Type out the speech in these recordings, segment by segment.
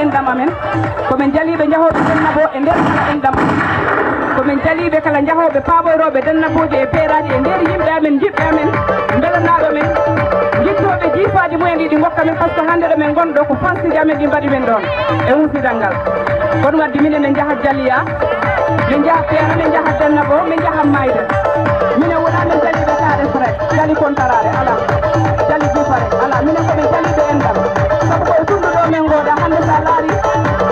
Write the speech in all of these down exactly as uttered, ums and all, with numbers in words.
Enɗam amen, ko men jaliiɓe jahooɓe Dennabo e nder kala enɗam amen. Ko men jaliiɓe kala jahooɓe paaboyrooɓe Dennabooje e peeraaji e nder yimɓe amen, jiɓɓe amen, mbelanaaɓe men, jittooɓe jiifaaji mumen ɗi ɗi ngokka men, par ce que hannde ɗo men ngonɗo ko fansiiji amen ɗi mbaɗi men ɗoon e huusidal ngal. Ko ɗum addi minen men njaha Jaliya, men njaha Peera, men njaha Dennabo, men njaha Mayda. Minen wonaa men jaliiɓe kaare frais, jali kontaraare alaa, jali juufare alaa. Minen ko men jaliiɓe enɗam. Sabu ko e tunndu ɗo men ngooda. Hannde so a laari,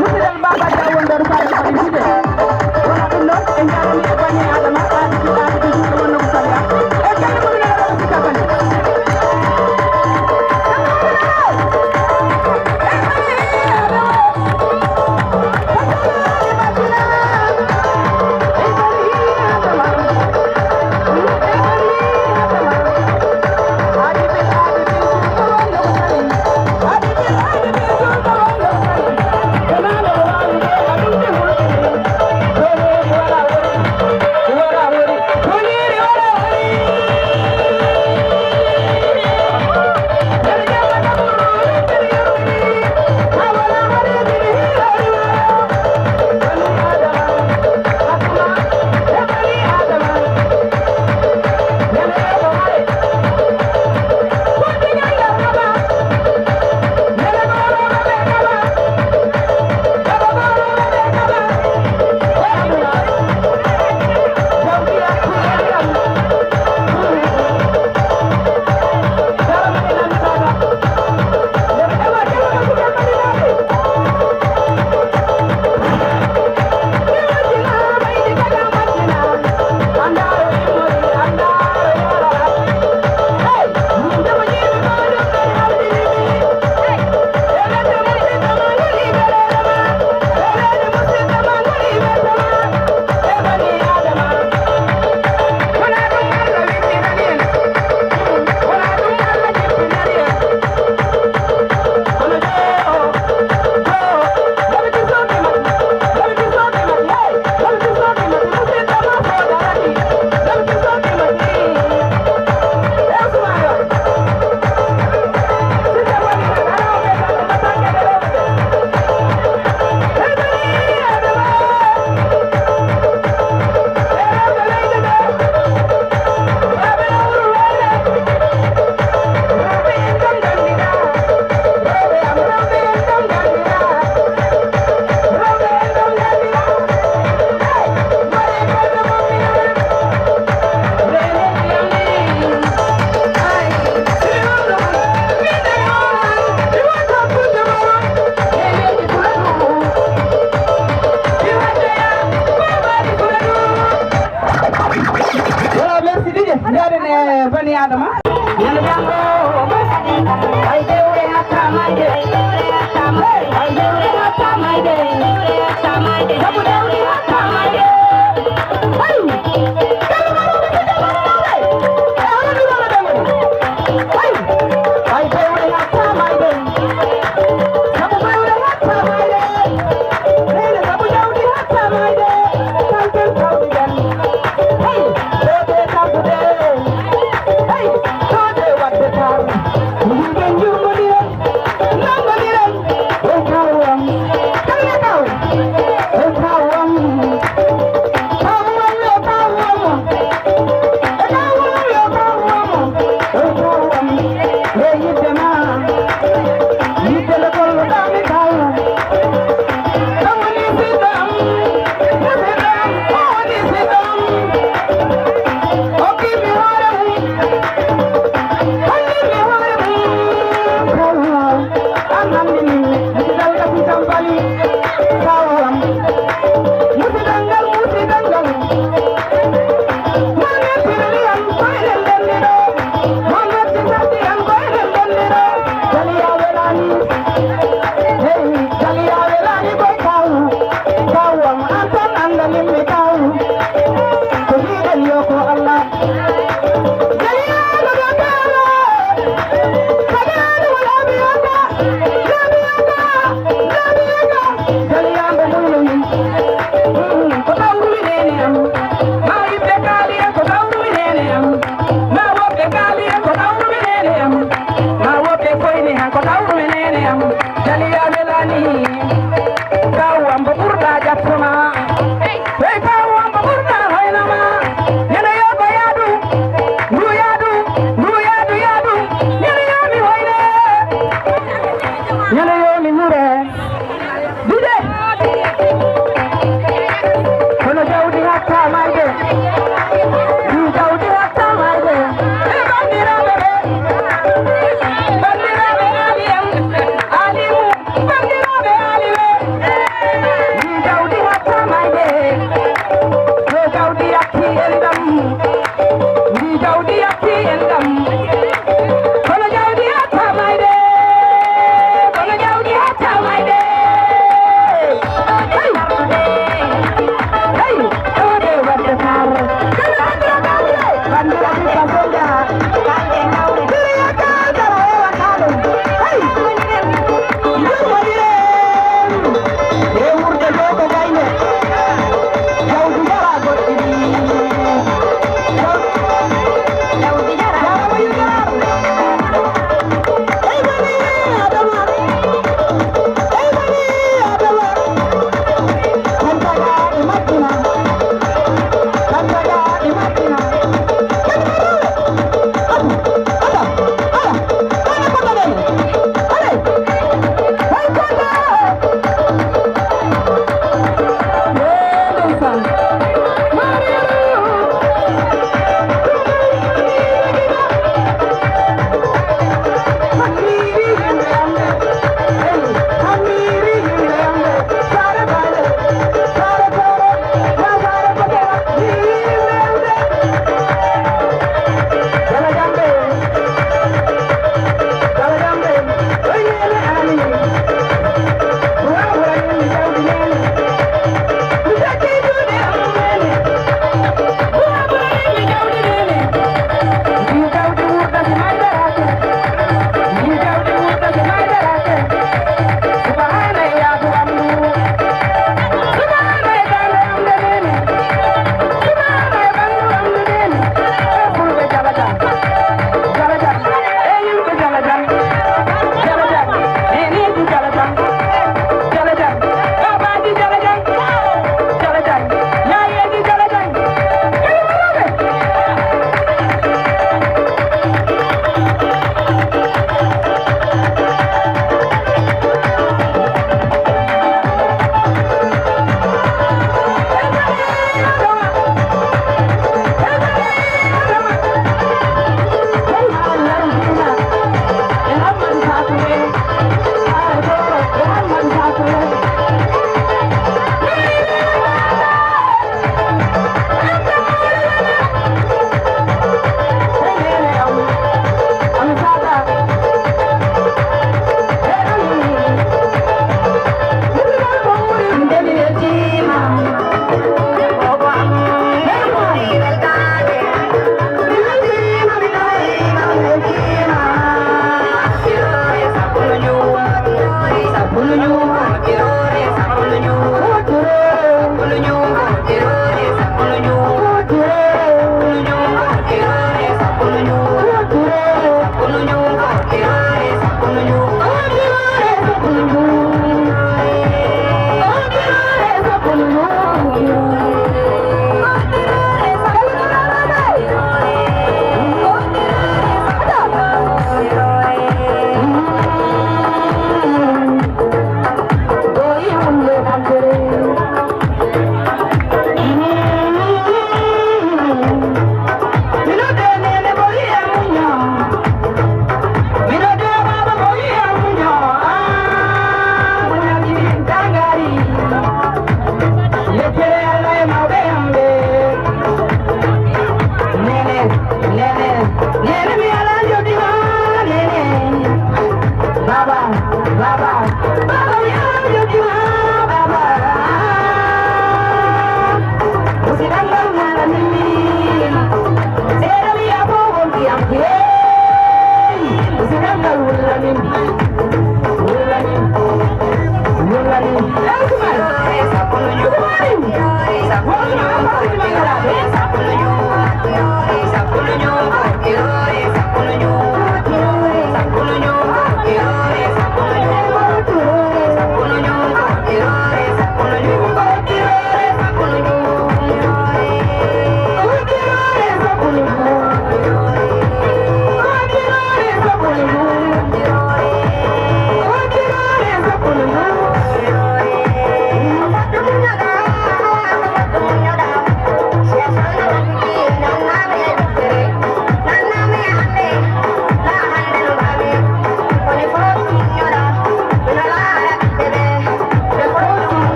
musidal Baba Dia won ɗo, ɗo faare ko ɗi jide. Wona ɗum ɗon, en njaarani e bani Adama, aadi fi, aadi fi, ɗum wonno ko sariya. E galle mo minen ɗo sikka bani.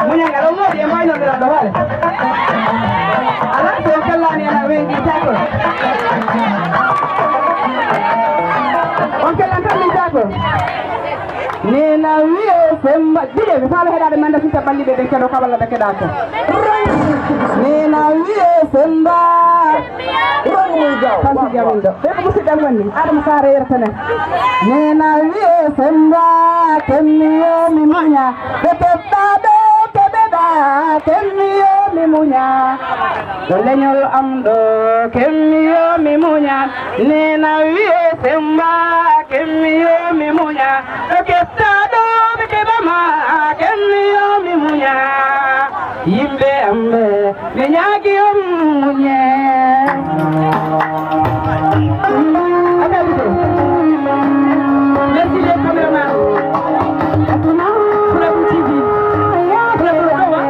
Muñal ngal on moodi e maaynoɓe ɗo hoore. Alaa so on kellaani en a weeñiitaako. On kellan tan min taako. Neena wiye Semba, diɗe mi faala heɗaade manda sita balliɓe ɓe keɗo ka walla ɓe keɗaaka. Neena wiye Semba. Rangu muy gaaw. Tan si jamin ɗo. Ɓe ko musidɗam wonni, Adama Saare yertane. Neena wiye Semba, kemmi yo mi muña. Ɓe keɓɗa ɗo, keɓeɗa, kemmi yo mi muña. Ɗo leñol am ɗo, kemmi yo mi muña. Neena wiye Semba, kemmi yo mi muña. Ɓe keɓɗa ɗo, ɓe keɓama, kemmi yo mi muña. Yimɓe am ɓe, mi ñaagi on muñe. Merci les caméramans. Pulaaku T V. Pulaaku Awa.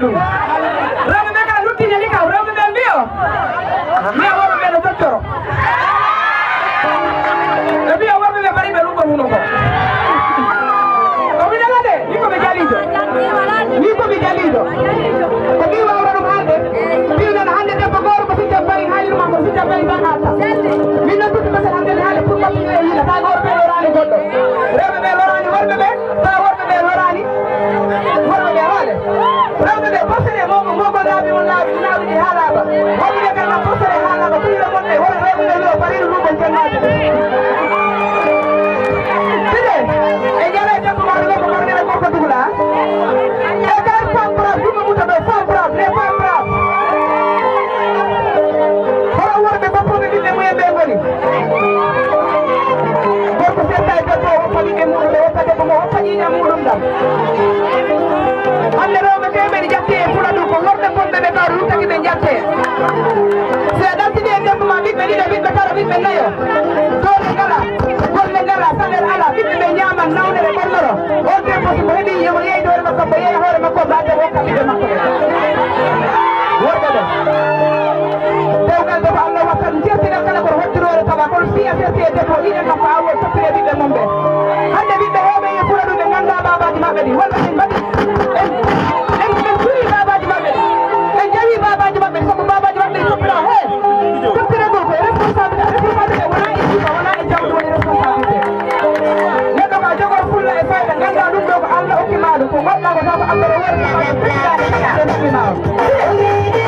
Rewɓe ɓe kala luttini ni kam, rewɓe ɓe mbiyo. Mbiya worɓe ɓe no tottoro. Ɓe mbiya worɓe ɓe bari ɓe luɓɓa huno ko. Ko mi nana de, ni ko mi jaliijo. Ni ko mi jaliijo. Ko mi wawra ɗum haalde. Mbiyu nana hannde debbo gooro ko sicca bari haalino makko, sicca bari tan haalta. Min noon tutti ko sen hannde mi haali pour makko ɓe yiila. Taa gooro ɓe loraani goɗɗo. Rewɓe ɓe loraani worɓe ɓe. Tawa worɓe ɓe loraani, worɓe ɓe hoole. Rewɓe ɓe postere mo, mo, mo, laabi mon laabi, laabi ɗi haalaama. Worɓe ɓe kadi postere haalaama, ko yiro mon ɓe, worɓe rewɓe ɓe yo pariru luɓon jonnaaɓe ɓe. Ɗiɗe, e jara e debbo ma, ɗo ko gorko, gorko dugla. E kala femme brave, ɗum mo muta ɗo, femme brave, les femmes braves. Hono worɓe bappuɓe ɓiɓɓe mumen ɓe ngoni. Gorko serta e debbo o, woppa ɓiɓɓe muɗum ɓe, woppa debbo mo, woppa ƴiiƴam muɗum ɗam. Hannde rewɓe teemedde jatte e fula ɗum, ko worɓe bonɓe ɓe taw luttaki ɓe jatte. Si a ɗaltini e debbo ma ɓiɓɓe ɗiɗo, ɓiɓɓe taro, ɓiɓɓe nayo, doole ngala, golle ngala, salaire ala, ɓiɓɓe ɓe ñaaman nawnere ɓornoro. On debbo si mo heɓi yomo yeeyde hoore makko, mo yeeya hoore makko, mbaɗde wokka ɓiɓɓe makko ɓe. Worɓe ɓe. Dewgal ɓe ko Allah watta ɗum, jertigal kala kono hottiroore tawa, kono si a serti e debbo, iɗen makko awo toppire ɓiɓɓe mum ɓe. Hannde ɓiɓɓe heewɓe e fula ɗum ɓe nganndaa baabaaji maɓɓe ɗi. Walla en mbaɗi, en, en, en cuwi baabaaji maɓɓe ɗi. En jawi baabaaji maɓɓe ɗi, sabu baabaaji maɓɓe ɗi toppira he. Toppire ngol ko e responsabilité, responsabilité wonaa e jiiba, wonaa e jawdi woni responsabilité. Neɗɗo ka jogor fulla e fayda, nganndaa ɗum ɗo ko Allah okki ma ɗum, ko goɗɗa ko taw ko Allah no worri ma ɗum, firtaani firtaade naɓi ma on.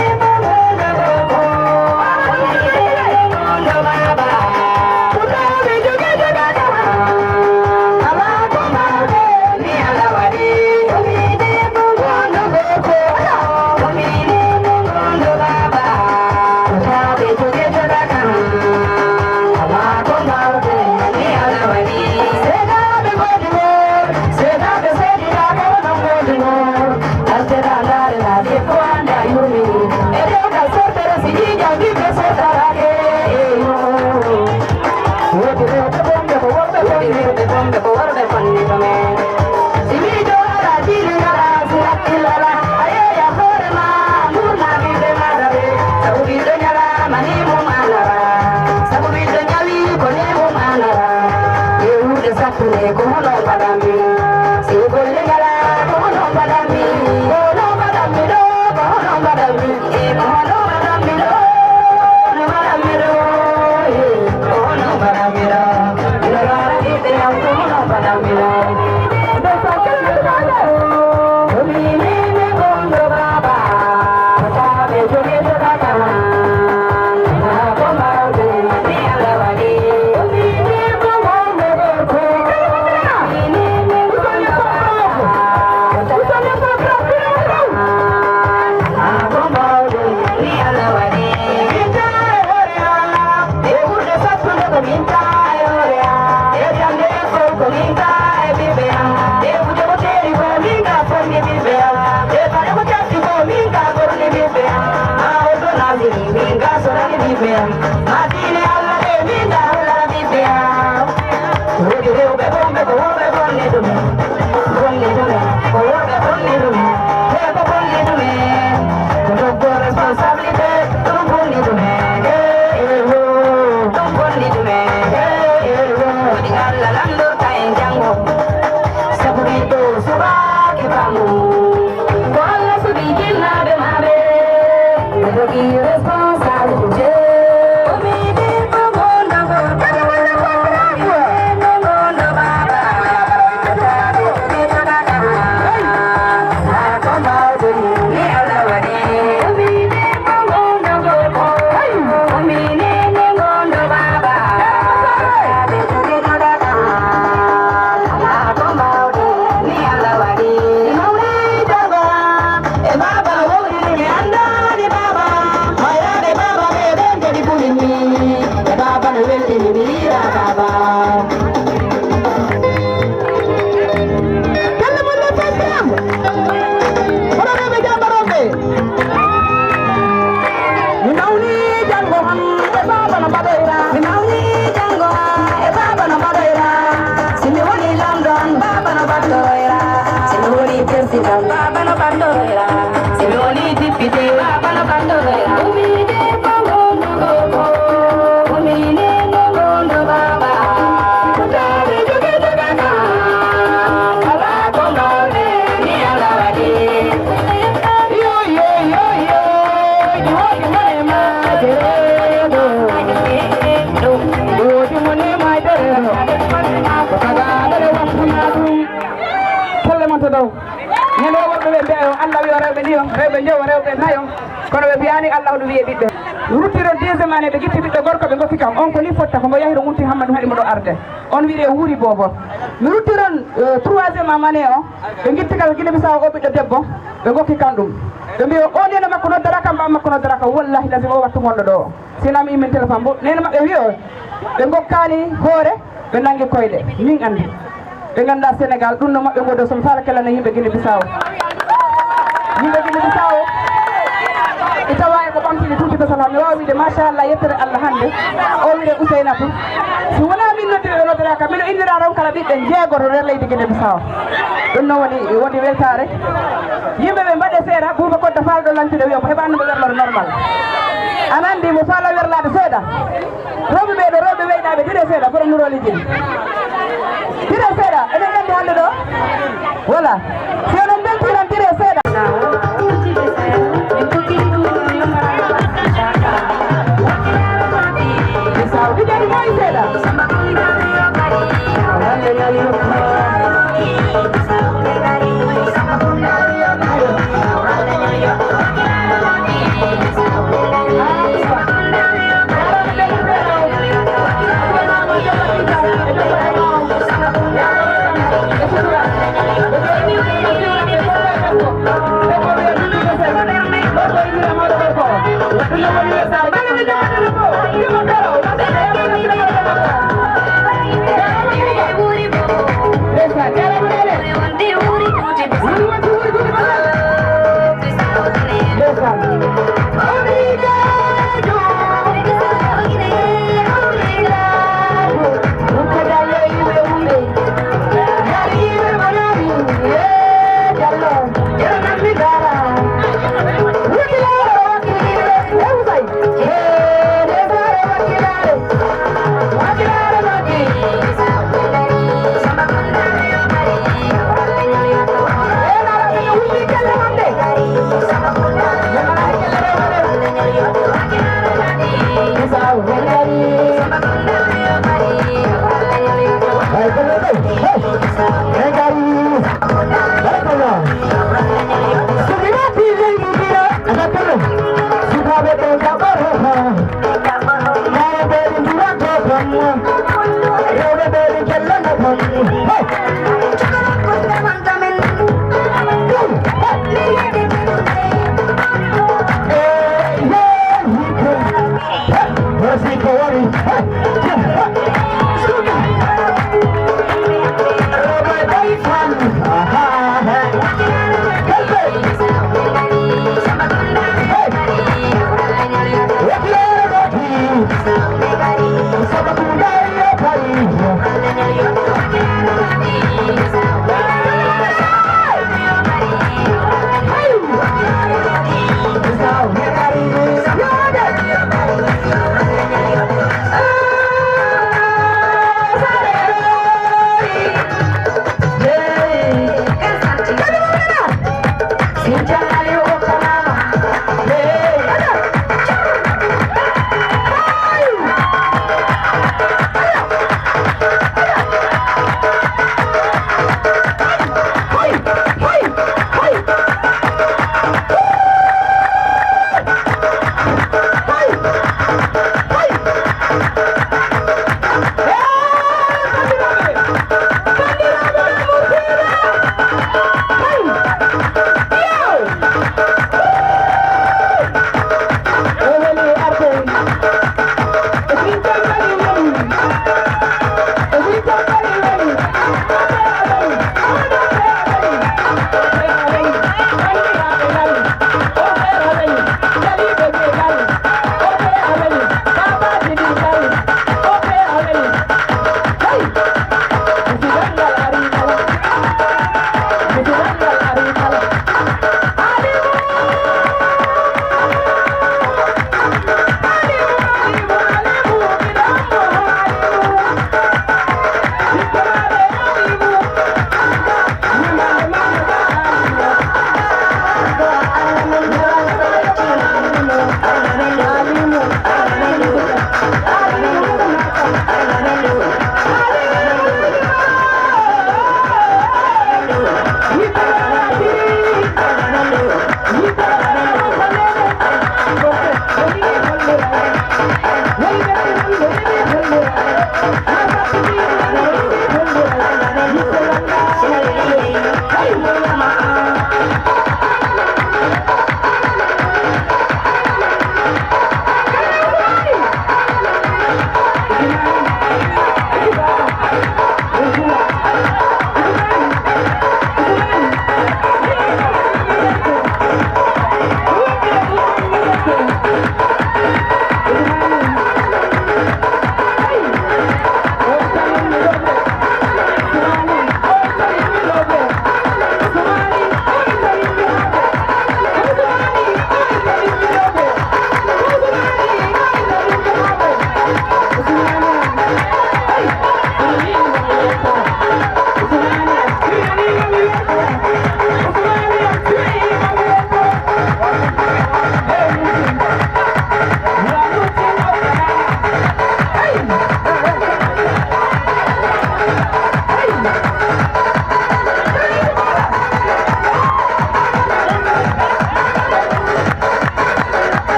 Hono rewɓe jaambaroɓe. Mi nawni janngo hannde baaba no mbaɗoyra. Mi nawni janngo e baaba no mbaɗoyra. Si mi woni London, baaba no mbaɗoyra. Si mi woni Persidan, baaba no mbaɗoyra. Si Pelle mon to dow. Ñande o worɓe ɓe mbiya on, Allah wi o rewɓe ɗiɗo, rewɓe njowo, rewɓe nayo. Kono ɓe mbiyaani Allah hoɗum wiye ɓiɓɓe. Mi ruttiron deuxième année, ɓe gitti ɓiɗɗo gorko, ɓe ngokki kam. On ko ni fotta, ko mbo yahi ɗo wonti Hammadu haɗi mo ɗo arde. On wiɗe wuuri bobo. Mi ruttiron, euh, troisième année o, ɓe gitti kam Guinée Bissau o ɓiɗɗo debbo, ɓe ngokki kam ɗum. Ɓe mbiya o nena makko noddara kam, ɓa makko noddara kam. Wallahi lazim o wattu gonɗo ɗo o. Si namii min téléphone mbo, neene maɓɓe wiyo, ɓe ngokkaani hoore, ɓe nanngi koyɗe. Min anndi. Ɓe nganndaa Sénégal, ɗum no maɓɓe ngoodo, so mi faala kelana yimɓe Guinée Bissau. Yimɓe Guinée Bissau, mi tawa e ko ɓamtini tuuti besal, mi waawa wiide, machallah, yettere Allah hannde. O wiide Ousseynatou. Si wonaa min noddi ɓe, ɓe noddoraaka, mino innira ron kala ɓiɓɓe jeegoto nder leydi Guinée Bissau. Ɗum noon woni, woni weltaare. Yimɓe ɓe mbaɗe seeɗa, Bouba Kodda faalɗo lantude wiya mo heɓaani mo werlore normal. Ana anndi mo faala werlaade seeɗa. Rewɓe ɓee ɗo, rewɓe weynaaɓe, dire seeɗa, kono nurooli jini. Dire seeɗa, eɗen nganndi hannde ɗo. Voilà. Si onon mbeltiran, dire seeɗa.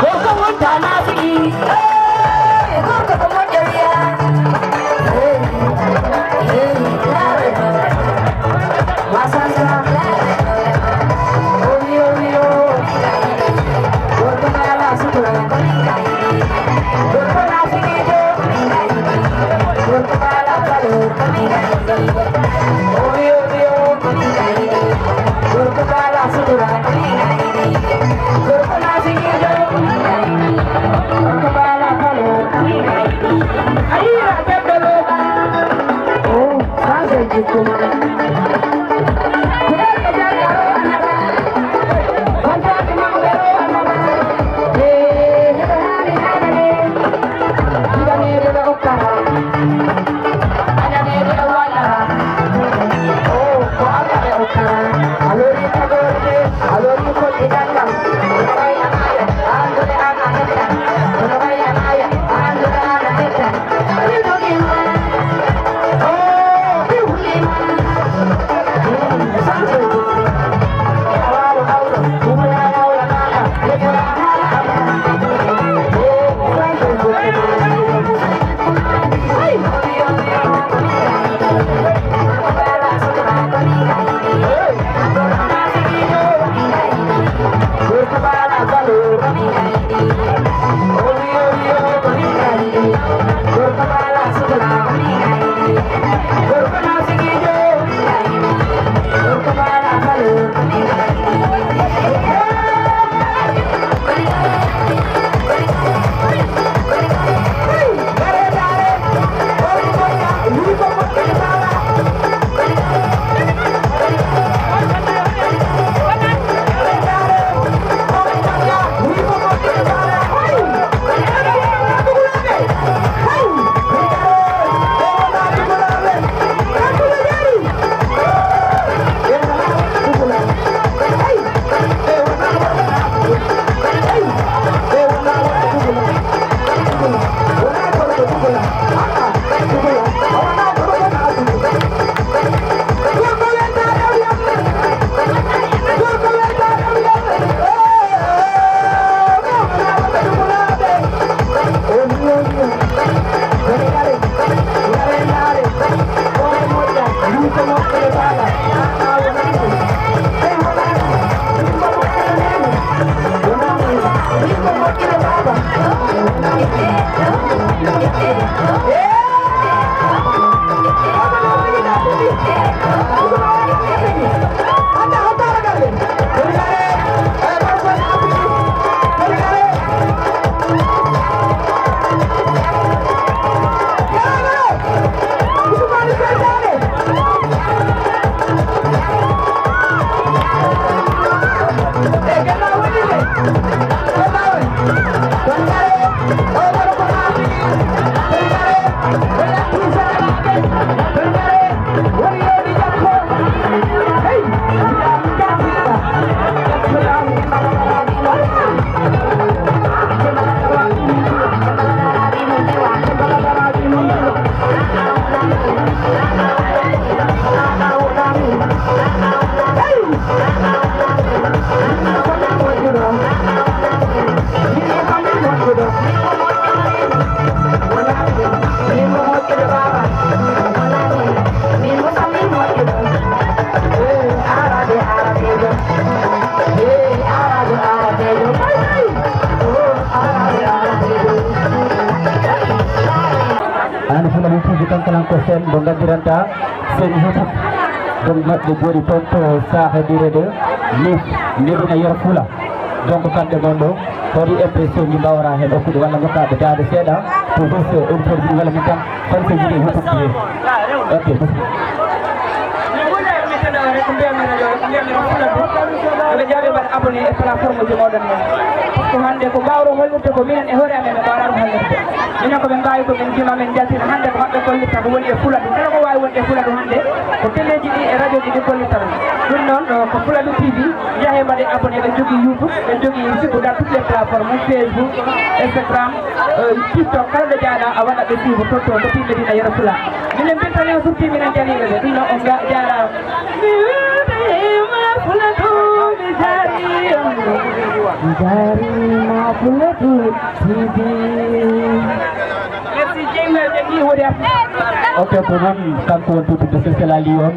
Gorko wonta naafiki. Hey, gorko ko moƴƴo wiya. Hey, hey, laare. Masasa. O wiyo, wiyo. Gorko mala sutura. Gorko naafiki. Gorko mala valeur. O wiyo, wiyo. Gorko mala sutura. Gorko naafiki. Gorko mala valeur. A yiira debbo lo. Oh, changé jikko ma. Aan fula wutiji kankalan ko sen mo nganndiranta sen YouTube. Donc maɓɓe jooɗi toon to saaha dire de ni nebina yer fula. Donc kamɓe noon ɗo, hoɗi impression ji mbawra heen okkude walla ndokkaaɓe daade seeɗa pour bes auditeur ji walla min tan fan so yiɗi YouTube ji heen. Ok. Ɓe jaɓe mbaɗa abonné e plateforme ji moɗon men. Ko hannde ko mbawro hollirde ko minen e hoore amen ɓe mbawrano hollirde. Minen ko ɓe mbawi ko min jima men jaltina hannde ko maɓɓe kollirta ko woni e Fuladu. Kala ko wawi wonde e Fuladu hannde ko telleji ɗi e radio ji ɗi kollirta ɗum. Ɗum noon ɗo ko Fuladu T V, njahe mbaɗe abonné, ɓe jogui YouTube, ɓe jogui site dans toutes les plateformes, Facebook, Instagram, euh, TikTok, kala ɗo jaaɗa a waɗa ɓe suivre totto ko timɓe ɗin a yero Fula. Minen mbeltani on surtout minen jaliɓe ɓe, ɗum noon on ga-, jaaraama. Mi weltiima Fuladu, mi jaariima. Mi jaariima Fuladu T V. Merci, Jeyna, Jeyna, woni. Ok, ko noon kanko won tutude Sesel Ali on.